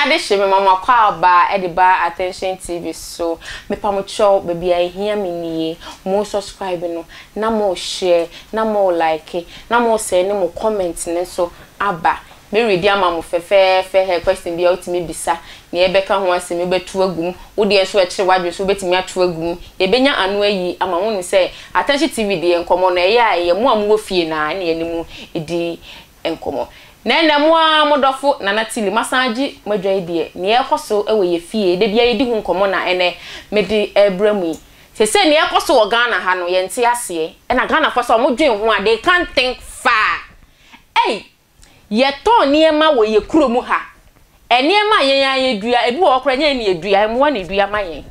adehye mema mo akwaaba de ba Attention TV so. Mepa mo kyɛw, baabi a ehia me nie. Mo subscribe no, na mo share, na mo like, na mo send mo comment no nso aba. Me readi ama mo fɛfɛɛfɛ hɛ question biara wotumi bisa, nea yɛbɛka ho asɛm yi wobɛto agu mu, wo deɛ nso ɛkyere w'adwene nso wobɛtumi ato agu mu. Yɛbɛnya ano ayi ama mo. Wonim sɛ Attention TV deɛ nkɔmmɔ no ɛyɛ a ɛyɛ mo a mowɔ fie no ara na yɛne mo di nkɔmmɔ. Na ɛnnɛ mo ara mo dɔfo Nana Tilly masan agye mo adwa yi deɛ, nea ɛrekɔ so wɔ yɛ fie, da biara yɛdi ho nkɔmmɔ na ɛnnɛ mede rebrɛ mo yi. Seesei nea ɛrekɔ so wɔ Ghana ha no yɛnte aseɛ, ɛna Ghanafoɔ sɛ wɔdwen ho a they can't think far. Ei! Yɛtɔn nneɛma wɔ yɛn kurom ha. Nneɛma a yɛn ara yɛdua, ebi wɔ hɔ koraa ɛnyɛ yɛn na yɛdua, mmoa na ɛdua ma yɛn.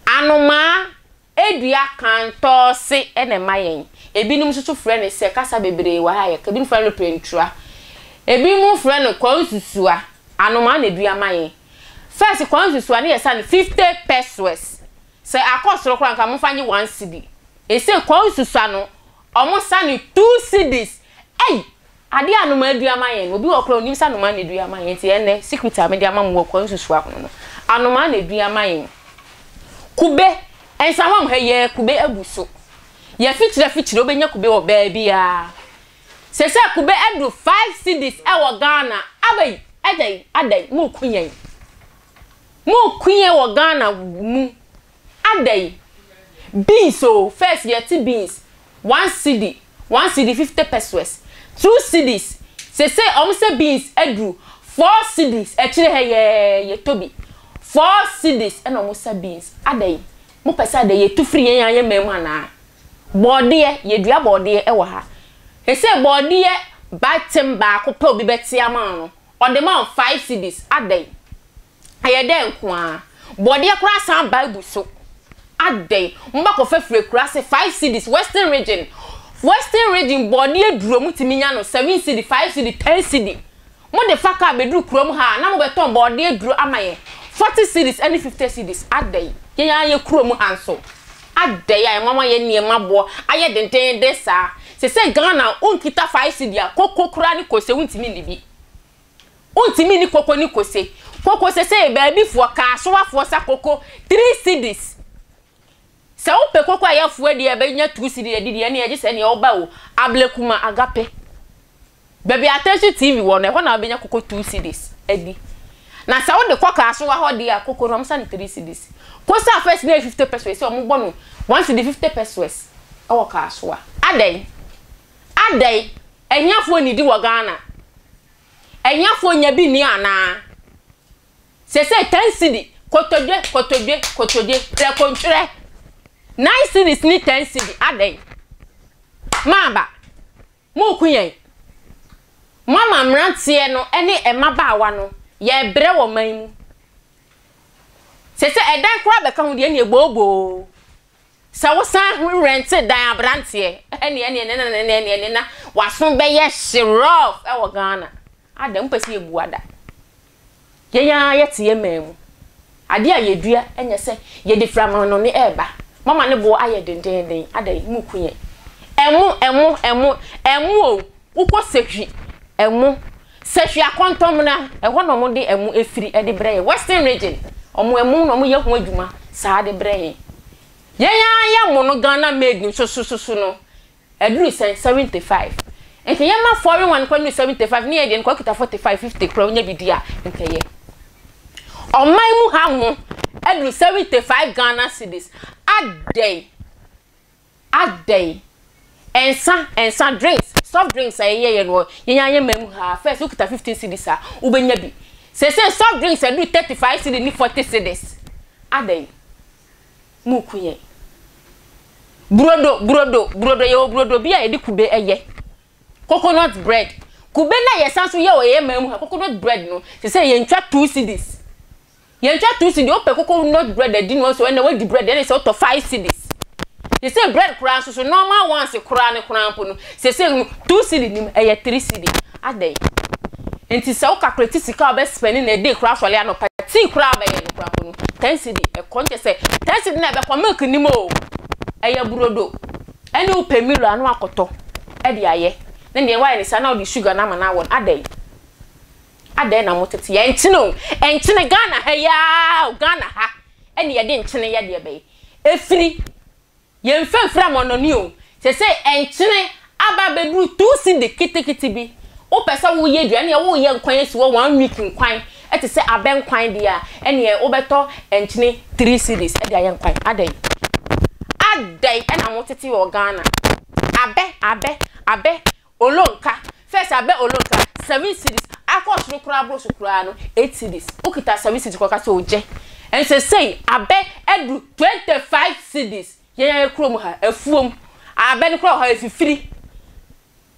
Anomaa dua kantɔɔse na ɛma yɛn. Ebinom nso so frɛ no sɛ, kasa bebree wɔ ha a yɛka, ebinom frɛ no prentura, ebinom frɛ no kwansusua. Anomaa na ɛdua ma yɛn. First kwansusua no yɛsa no 50 pesewas. Sɛ akɔ soro koraa nka momfa nye one cedi. Ɛsei kwansusua no, wɔsa no two cedis. Ei! Adeɛ a anomaa dua ma yɛn no, obi wɔ hɔ koraa ɔnnim sɛ anomaa na ɛdua ma yɛn. Nti ɛnnɛ, secret a mede ama mo wɔ kwan susua ho no, anomaa na ɛdua ma yɛn. Kube, Nsawam ha yi ara, kube abu so. Yɛafikyiri afikyiri, wobɛnya kube wɔ baabiara. Seesei kube aduru five cedis wɔ Ghana. Abai! Adɛn? Adɛn? Moreku yɛn. Moreku yɛn wɔ Ghana mu. Adɛn? Beans o, first yɛte beans one cedi, one cedi fifty pesewas, two cedis, sesei ɔmo sɛ beans aduru four cedis, akyire ha yɛɛ yɛtɔ bi, four cedis ɛna ɔmo sa beans, adɛn? Mo pɛ sɛ adɛn yɛtu firi yɛn ara yɛn man mu anaa? Bɔɔdeɛ, yɛdua bɔɔdeɛ ɛwɔ ha, sesei bɔɔdeɛ batem baako pɛ obi bɛte ama wo no, ɔde ma wo five cedis, adɛn? Ɛyɛ dɛ nko ara. Bɔdeɛ koraa san Bible so. Adɛn? Mo ba kɔfa firi akuraase five cedis western region western region bɔdeɛ duro mo tumi nya no seven cedi five cedi ten cedi mo de fa car bɛduru kurom ha a na mo bɛtɔn bɔdeɛ duro ama yɛn forty cedis ɛne fifty cedis adɛn yɛn ara yɛ kurom ha nso adɛn a ɛma mo ayɛ nneɛma boɔ ayɛ dendenden saa sesei Ghana wonkita five cedi a koko koraa ne kose wontumi nni bi. Wontumi nni koko ne kose. Koko sesei baabi foɔ kaasowafoɔ sa koko three cedis. Sɛ wopɛ koko a ɛyɛ foɔ deɛ bɛnya two cedi adi deɛ ɛneɛ gyesɛ ɛneɛ woba o Ablekuma Agape. Baabi a Attention TV wɔ no ɛhɔ na wobɛnya koko two cedis adi. Na sɛ wode kɔ kaasowa hɔ deɛ a koko no wɔsa no three cedis. Kose a first na ɛyɛ fifty pesewas sɛ wɔbɔ no one cedi fifty pesewas ɛwɔ kaasowa. Adɛn? Adɛn? Ahiafoɔ nnidi wɔ Ghana? Ahiafoɔ nya bi nni anaa? Sesei ten cedi, kotodwe, kotodwe, kotodwe, prɛkontwerɛ, nine cedis ne ten cedi, adɛn? Maaba, moreku yɛn. Moama mmeranteɛ no ne mmabaawa no, yɛrebrɛ wɔ man mu. Sesei ɛdan koraa bɛka ho deɛ, ɛnneɛ booboo. Sɛ wo san rɛnte dan abranteɛ ɛneɛ ɛneɛ ɛneɛ ɛneɛ ɛneɛ ɛneɛ na waso bɛyɛ hye rough ɛwɔ Ghana. Adɛn mo pɛ sɛ yɛ bu ada? Yɛn ara yɛte yɛn man mu. Adeɛ a yɛdua ɛnyɛ sɛ yɛde firi amanɔne ɛɛba. Moama ne boɔ ayɛ dendenden adɛn mo ku yɛn. Ɛmo ɛmo ɛmo ɛmo o wokɔ sahwi ɛmo Sahwi akɔntɔmmena, ɛhɔ na wɔde ɛmo firi de brɛ yɛn. Western region, wɔn ɛmo na wɔyɛ ho adwuma saa de brɛ yɛn. Yɛn ara yɛn mo no Ghana made nso so so so no, ɛduru sɛn? 75. Nka yɛma foreign one koraa nnuru 75 ne yɛn deɛ no koraa kita 45, 50 koraa wonya bi di a, nka ɛyɛ. Ɔman mu ha mo aduru 75 Ghana cedis. Adɛn? Adɛn? Nsa, nsa, drinks, soft drinks a yɛyɛ yɛ no yɛn ara yɛn man mu ha. First wokita 15 cedis a, wobɛnya bi. Seesei soft drinks aduru 35 cedis ne 40 cedis. Adɛn? Moreku yɛn. Brodo, brodo, brodo, yɛwɔ brodo bi a yɛde kube yɛ. Coconut bread. Kube no a yɛsan so yɛ wɔ yɛn man mu ha, coconut bread no, seesei yɛntwa 2 cedis. Yɛntwa two cedi, wopɛ koko not bread adi no nso ɛnna wadi bread ɛne sɛ wotɔ five cedis. Sese bread koraa nso so normal ones koraa ne koraa mpo no sese no two cedi nim ɛyɛ three cedi. Adɛn? Nti sɛ wo calculate sika a wobɛ spend na ɛde koraa sɔle anɔpa tea koraa wobɛyɛ no koraa mpo no ten cedi ɛkɔ nkyɛ sɛ ten cedi na ɛbɛkɔ milk nim o ɛyɛ brodo ɛne wopɛ milo ano akɔtɔ ɛde ayɛ ne deɛ wayɛ ne saa na wode sugar no ama no awɔ no adɛn? Adɛn na motete yɛn nkyene o? Nkyene Ghana ha yi ara o, Ghana ha ɛne yɛde nkyene yɛ deɛ bɛyɛ. Ɛfiri Yɛnfa mfiri amannɔne o, sesei nkyene aba abɛduru 2 cedi ketekete bi, wopɛ sɛ woyɛ aduane a woreyɛ nkwan asi hɔ one week nkwan te sɛ abɛ nkwan deɛ a, ɛneɛ wobɛtɔ nkyene 3 cedis de ayɛ nkwan, adɛn? Adɛn ɛna motete wɔ Ghana? Abɛ, abɛ, abɛ, olonka, first abɛ olonka, 7 cedis, akɔ soro koraa aboro so koraa no 8 cedis, wokita 7 cedis koraa woka sɛ ogye, ɛnso sesei abɛ aduru 25 cedis, yɛn ara kurom ha, afuom, abɛ no koraa wɔ ha efifiri,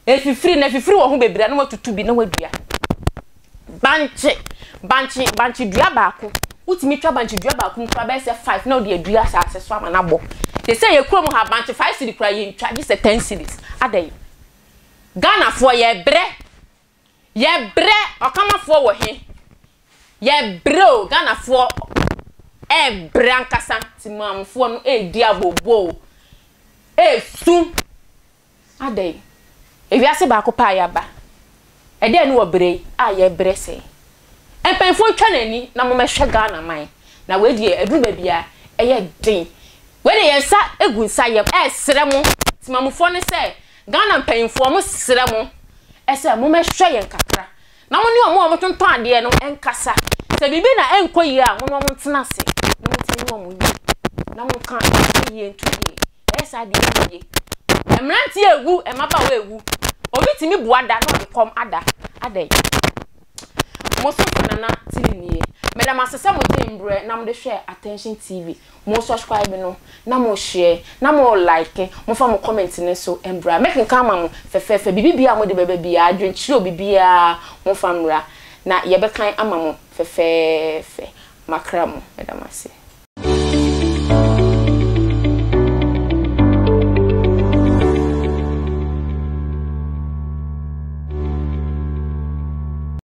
efifiri na efifiri wɔ ho bebree a na watutu bi na wadua. Bankye, bankye, bankye dua baako, wotumi twa bankye dua baako mu koraa bɛyɛ sɛ five na wode adua asase so ama no abɔ. Te sɛ yɛn kurom ha bankye five cedi koraa yɛntwa gye sɛ ten cedis. Adɛn? Ghanafoɔ yɛbrɛ, yɛbrɛ, ɔkamafoɔ wɔ he? Yɛbrɛ o, Ghanafoɔ ɛɛbrɛ ankasa, Timamufoɔ no ɛɛdi abooboo, ɛɛsu. Adɛn? Ewiase baako pɛ a yɛaba. Ɛdeɛn ne ɔbrɛ yi a yɛbrɛ sɛɛ? Mpaninfoɔ ntwa n'ani na mommɛhwɛ Ghana man. Na wei deɛ ɛduru baabi a ɛyɛ den. Wei deɛ yɛn nsa gu nsa yam ɛresrɛ mo temamufoɔ no sɛ Ghana mpaninfoɔ mo srɛ mo sɛ mommɛhwɛ yɛn kakra na mo ne wɔn a wɔtontɔn adeɛ no nkasa. Sɛ biribi na ɛnkɔ yie a mo ne wɔn ntena ase na montumi ne wɔn nyɛ na monka ɛnkɔ yie nto yie. Ɛyɛ saa deɛ ɛnyɛ yie. Mmeranteɛ rewu, mmabaawa rewu. Obi tumi bua da na ɔde kɔm ada. Adɛn? Mo sofo Nana Tili nie. Meda mo ase sɛ mo gyee mbrɛ na mode hwɛɛ Attention TV. Mo subscribe no, na mo share, na mo like, mo fa mo comment no nso mbra. Mɛkenkan ama mo fɛfɛɛfɛ. Biribi biara a mode bɛba biara, adwenkyerɛ o, biribiara momfa mmra na yɛbɛkan ama mo fɛfɛɛfɛ. Makra mo. Meda mo ase.